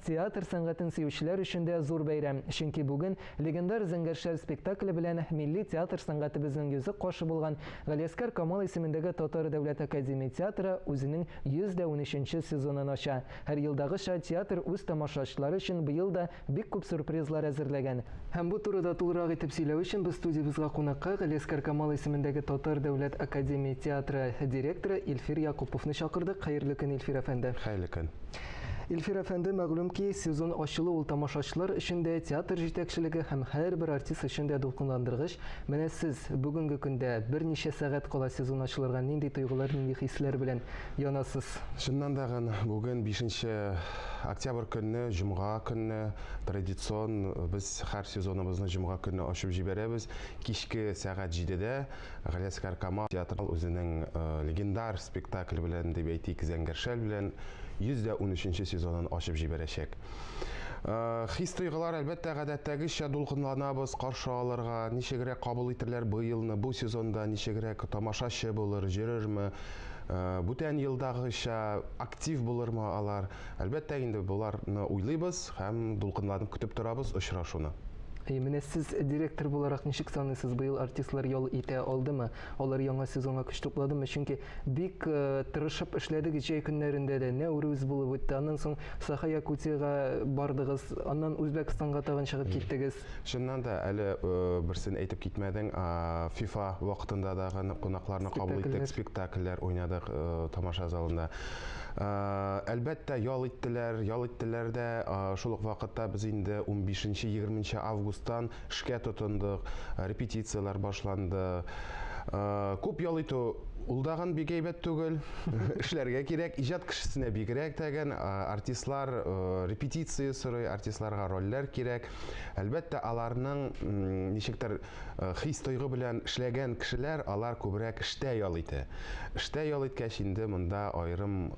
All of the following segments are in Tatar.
театр сәнгатен сөючеләр өчен дә зур бәйрәм. Чөнки бүген легендар Зәңгәр шәл спектакле белән милли театр сәнгатебезнең йөзек кашы булган Галиәсгар Камал исемендәге Татар дәүләт академия театры үзенең 113 нче сезонын ача. Һәр елдагыча, театр үз тамашачылары өчен быел да бик күп сюрпризлар әзерләгән. Һәм бу турыда тулырак итеп сөйләү өчен без студиябезгә кунакка Галиәсгар Камал исемендәге Татар дәүләт академия театры директоры Илфир Якуповны чакырдык. Хәерле көн, Илфир әфәнде! Хәерле көн! Илфир әфәнде, мәгълүм ки, сезон ачылу ул тамашачылар өчен дә, театр җитәкчелеге һәм һәрбер артист өчен дә дулкынландыргыч. Менә сез бүгенге көндә берничә сәгать кала сезон ачылырга нинди тойгылар, нинди хисләр белән янасыз? Чыннан да бүген бишенче октябрь көнне, җомга көнне, традицион без һәр сезоныбызны җомга көнне ачып җибәрәбез. Кичке сәгать җидедә Галиәсгар Камал театры үзенең легендар спектакле белән, дип әйтик, Зәңгәр шәл белән 113 нче сезонын ачып җибәрәчәк. Хис-тойгылар, әлбәттә, гадәттәгечә дулкынланабыз каршы алырга, ничегрәк кабул итерләр быелны, бу сезонда ничегрәк тамашачы булыр, йөрерме, бүтән елдагыча актив булырмы алар. Әлбәттә инде, боларны уйлыйбыз һәм дулкынланып көтеп торабыз очрашуны. Әйе, менә сез директор буларак ничек саныйсыз, быел артистлар ял итә алдымы? Алар яңа сезонга көч тупладымы? Чөнки бик тырышып эшләдегез җәй көннәрендә дә, Нәүрүз булып үтте, аннан соң Саха-Якутиягә бардыгыз, аннан Үзбәкстанга тагын чыгып киттегез. Чыннан да, әле берсен әйтеп китмәдең, ФИФА вакытында да кунакларны кабул иттек, спектакльләр уйнадык тамаша залында. Әлбәттә, ял иттеләр, ял иттеләр дә, шул ук вакытта без инде 15-20 августтан эшкә тотындык, репетицияләр башланды. Күп ял итү ул дагын бик әйбәт түгел. Эшләргә кирәк, иҗат кешесенә бигрәк тәген, артистлар репетиция сорый, артистларга рольләр кирәк. Әлбәттә, аларның ничектер хис-тойгы белән эшләгән кешеләр, алар күбрәк эштә ял итә. Эштә ял иткәч, инде монда аерым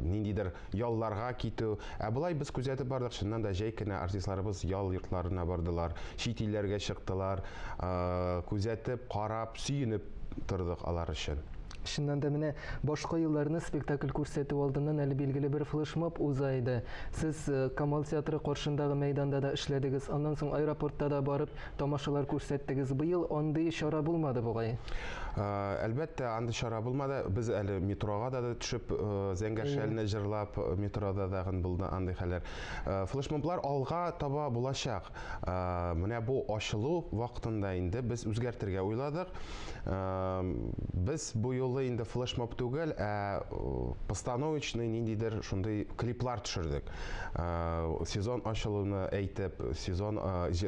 ниндидер ялларга китү. Ә болай без күзәтеп бардык, чыннан да җәй көне артистларыбыз ял йортларына бардылар, чит илләргә чыктылар, күзәтеп, карап, сөенеп тордык алар өчен. Чыннан да, менә башка елларны спектакль күрсәтү алдыннан әле билгеле бер флешмоб уза иде. Сез э, Камал театры каршындагы мәйданда да эшләдегез, аннан соң аэропортта да барып тамашалар күрсәттегез. Быел андый чара булмады бугай. Э, әлбәттә, андый чара булмады. Без әле метрога да төшеп, э, Зәңгәр шәлне җырлап, метрода дагын булды андый хәлләр. Флешмоблар алга таба булачак. Менә бу ачылу вакытында инде без үзгәртергә уйладык. Без бу юлы инде флешмоб түгел, ә постановочный ниндидер шундый клиплар төшердек. Сезон ачылуны әйтеп, сезон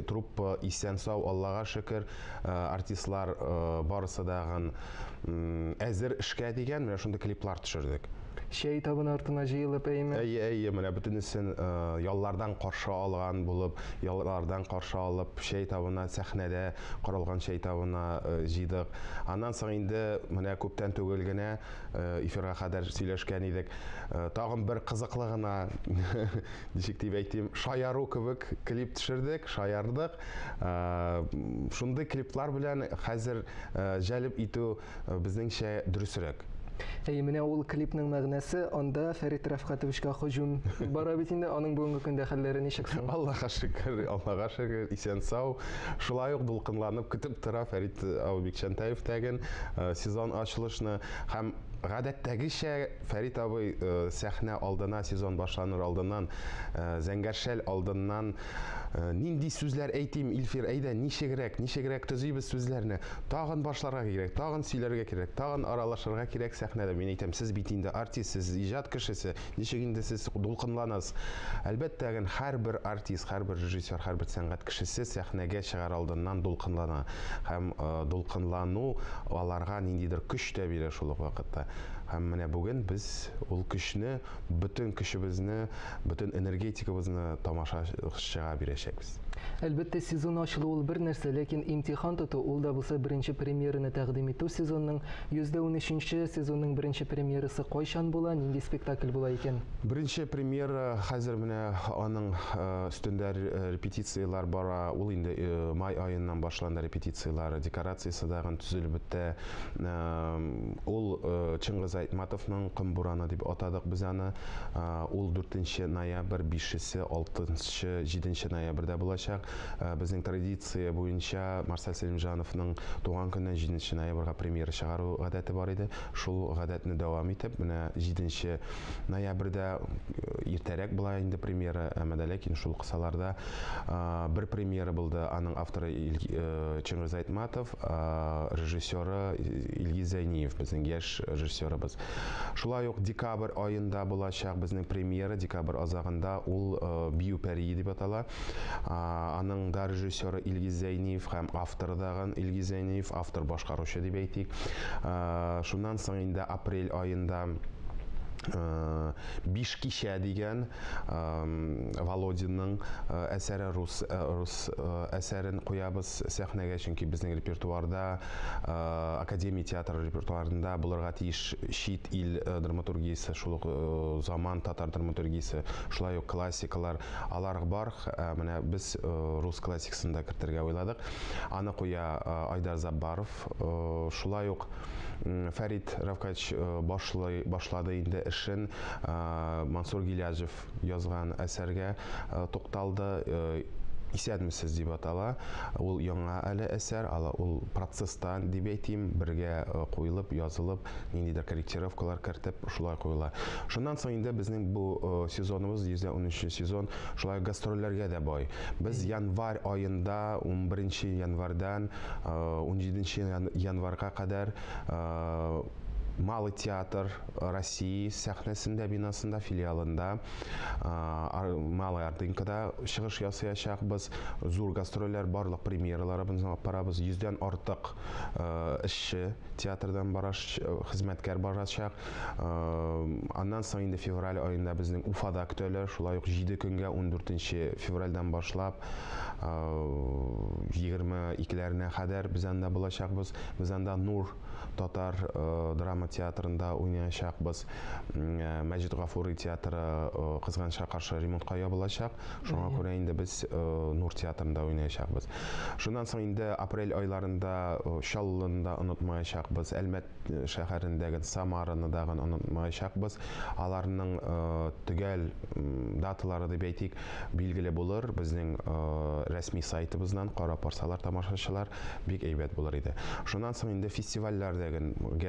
труппа исән-сау, Аллага шөкер, артистлар барысы дагын әзер эшкә дигән менә шундый клиплар төшердек. Чәй табыны артына җыелып, әйеме? Әйе, әйе, менә бөтенесен яллардан каршы алган булып, яллардан каршы алып, чәй табына, сәхнәдә корылган чәй табына җыйдык. Аннан соң инде менә күптән түгел генә эфирга кадәр сөйләшкән идек. Тагын бер кызыклы гына, ничек дип әйтим, шаяру кебек клип төшердек, шаярдык. Шундый клиплар белән хәзер җәлеп итү безнеңчә дөресрәк. Әйе, менә ул клипның мәгънәсе, анда Фәрит Рәфкатовичка һөҗүм бара бит инде, аның бүгенге көндә хәлләре ничек соң? Аллага шөкер, Аллага шөкер, исән-сау. Шулай ук дулкынланып көтеп тора Фәрит абый Бикчәнтәев тәген сезон ачылышны. Һәм гадәттәгечә Фәрит абый сәхнә алдына, сезон башланыр алдыннан, Зәңгәр шәл алдыннан нинди сүзләр әйтим, Илфир, әйдә, ничегрәк, ничегрәк төзибез сүзләрне? Тагын башларга кирәк, тагын сөйләргә кирәк, тагын аралашырга кирәк сәхнәдә. Мин әйтәм, сез бит инде артист, сез иҗат кешесе, ничек инде сез дулкынланасыз? Әлбәттә, һәрбер артист, һәрбер режиссер, һәрбер сәнгать кешесе сәхнәгә чыгар алдыннан дулкынлана. Һәм э, дулкынлану аларга ниндидер көч тә бирә шул ук вакытта. Һәм менә бүген без ул көчне, бөтен көчебезне, бөтен энергетикабызны тамашачыга бирәчәкбез. Әлбәттә, сезон ачылу ул бер нәрсә, ләкин имтихан тоту, ул да булса беренче премьераны тәкъдим итү сезонның 113 нче сезонның беренче премьерасы кайчан була, нинди спектакль була икән? Беренче премьера хәзер менә аның өстендә репетицияләр бара. Ул инде май аеннан башланды репетицияләр, декорациясе дагын төзелеп бетте. Ул Чыңгыз Айтматовның Ком бураны дип атадык без аны. Ул 4 ноябрь, 5-се, 6, 7 ноябрьдә булачак. Безнең традиция буенча Марсель Сәлимҗановның туган көненнән 7 ноябрьгә премьера чыгару гадәте бар иде. Шул гадәтне дәвам итеп, менә 7 ноябрьдә иртәрәк була инде премьера, әмма дә ләкин шул кысаларда бер премьера булды. Аның авторы Чингиз Айтматов, режиссеры Илгиз Зәйниев, безнең яшь режиссерыбыз. Шулай ук декабрь аенда булачак безнең премьера, декабрь азагында, ул Бию пәрие дип атала. Аның да режиссеры Илгиз Зәйниев һәм авторы дагын Илгиз Зәйниев, автор башкаручы дип әйтик. Шуннан соң инде апрель аенда Биш кичә дигән Володинның әсәре, рус рус әсәрен куябыз сәхнәгә, чөнки безнең репертуарда, академия театры репертуарында булырга тиеш чит ил драматургиясе, шул ук заман татар драматургиясе, шулай ук классикалар, алар бар. Менә без рус классикасын да кертергә уйладык. Аны куя Айдар Заббаров. Шулай ук Фәрит Равкач башлый, башлады инде эшен. Мансур Гилязев язган әсәргә тукталды. Исәнмесез дип атала. Ул яңа әле әсәр, ул процесста дип әйтим, бергә куелып, язылып, ниндидер корректировкалар кертеп, шулай куела. Шуннан соң инде безнең бу сезоныбыз, 113 сезон, шулай гастрольләргә дә бай. Без январь аенда, 11 январьдан 17 январьга кадәр Малый театр России сәхнәсендә, бинасында, филиалында, Малая Ордынкада чыгыш ясаячакбыз. Зур гастрольләр, барлык премьераларыбызны алып барабыз. 100дән артык эшче театрдан бараш, хезмәткәр барачак. Аннан соң инде февраль аенда безнең Уфада көтәләр. Шулай ук 7 көнгә 14 февральдән башлап 22-ләренә кадәр без анда булачакбыз. Без анда Нур татар драма театрында уйнаячакбыз. Мәҗит Гафури театры кызганычка каршы ремонтка ябылачак. Шуңа күрә инде без Нур театрында уйнаячакбыз. Шуннан соң инде апрель айларында Чаллыны да онытмаячакбыз. Әлмәт шәһәрендәге Самараны дагын онытмаячакбыз. Аларның төгәл даталары дип әйтик, билгеле булыр. Безнең рәсми сайтыбыздан карап барсалар тамашачылар, бик әйбәт булыр иде. Шуннан соң инде фестивальләрдәге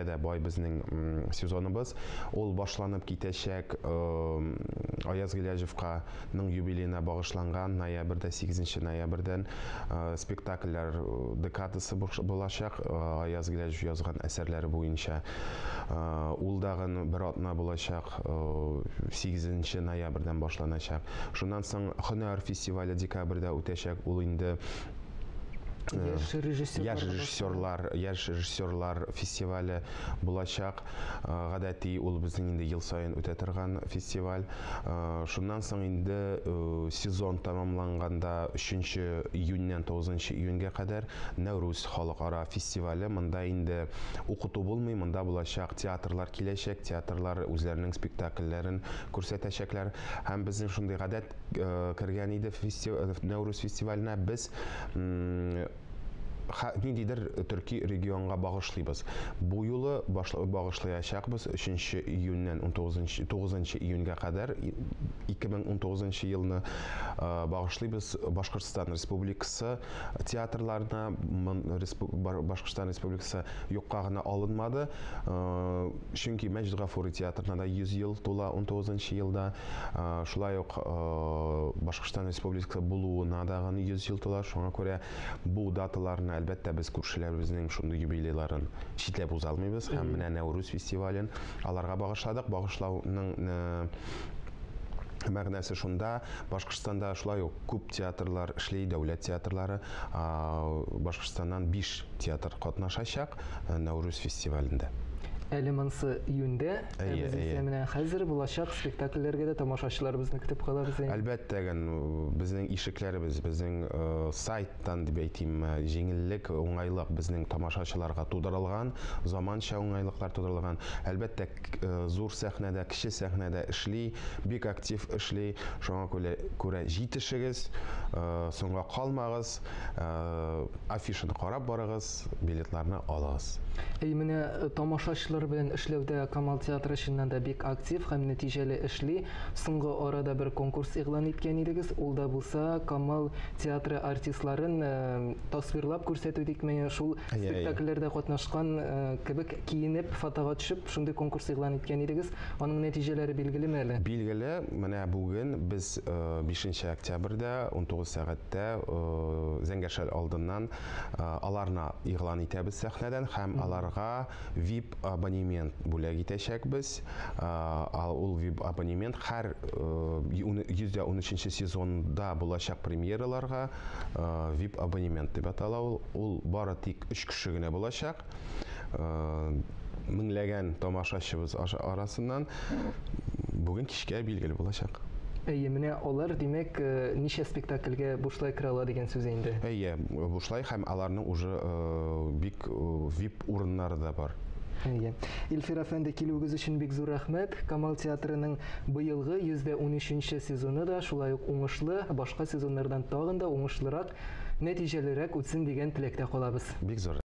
дә бай безнең сезоныбыз. Ул башланып китәчәк Аяз Гыйләҗевка ның юбилеена багышланган ноябрьдә, 8 ноябрьдән спектакльләр декадасы булачак. Аяз Гыйләҗев язган әсәрләре буенча. Ул дагын бер атна булачак, 8 ноябрьдән башланачак. Шуннан соң Һөнәр фестивале декабрьдә үтәчәк. Ул инде яшь режиссерлар фестивале булачак. Гадәти ул безнең инде ел саен үтә торган фестиваль. Шуннан соң инде сезон тәмамланганда 3 июньнән 9 июньгә кадәр Нәүрүз халыкара фестивале. Монда инде укыту булмый, монда булачак театрлар киләчәк, театрлар үзләренең спектакльләрен күрсәтәчәкләр. Һәм безнең шундый гадәт кергән иде: Нәүрүз фестиваленә без ниндидер төрки регионга багышлыйбыз. Бу юлы багышлаячакбыз 3 июньнән 19 9 июньгә кадәр 2019 елны багышлыйбыз Башкортстан Республикасы театрларына. Башкортстан Республикасы юкка гына алынмады, чөнки Мәҗит Гафури театрына да 100 ел тула 19 елда, шулай ук Башкортстан Республикасы булуына дагы 100 ел тула. Шуңа күрә бу даталарны, әлбәттә, без күршеләребезнең шундый юбилейларын читләп уза алмыйбыз һәм менә Нәүрүз фестивален аларга багышладык. Багышлауның мәгънәсе шунда: Башкортстанда шулай ук күп театрлар эшли, дәүләт театрлары. Башкортстаннан биш театр катнашачак Нәүрүз фестивалендә. Әле монысы июньдә, ә без исә менә хәзер булачак спектакльләргә дә тамашачыларыбызны көтеп калабыз. Әлбәттә, безнең ишекләребез, безнең сайттан дип әйтим, җиңеллек, уңайлык безнең тамашачыларга тудырылган, заманча уңайлыклар тудырылган. Әлбәттә, зур сәхнәдә, кече сәхнәдә эшли, бик актив эшли. Шуңа күрә җитешегез, соңга калмагыз, афишаны карап барыгыз, билетларны алыгыз. Әй, менә тамашачылар Яшьләр белән эшләүдә Камал театры чыннан да бик актив һәм нәтиҗәле эшли. Соңгы арада бер конкурс игълан иткән идегез. Ул да булса Камал театры артистларын э, тасвирлап күрсәтү дикме, шул спектакльләрдә катнашкан э, кебек киенеп, фотога төшеп, шундый конкурс игълан иткән идегез. Аның нәтиҗәләре билгелеме әле? Билгеле, менә бүген без 5 э, октябрьдә 19 сәгатьтә Зәңгәр шәл алдыннан аларны игълан итәбез сәхнәдән һәм аларга VIP абонемент бүләк итәчәкбез. Ул VIP абонемент һәр 113 сезонда булачак премьераларга VIP абонемент дип атала ул. Ул бары тик 3 кеше генә булачак. Меңләгән тамашачыбыз арасыннан бүген кичкә билгеле булачак. Әйе, менә алар, димәк, ничә спектакльгә бушлай керә ала дигән сүз инде. Әйе, бушлай һәм аларның уже бик VIP урыннары да бар. Әйе. Илфир әфәнде, килүегез өчен бик зур рәхмәт. Камал театрының быелгы 113 сезоны да шулай ук уңышлы, башка сезоннардан тагын да уңышлырак, нәтиҗәлерәк үтсен дигән теләктә калабыз. Бик зур.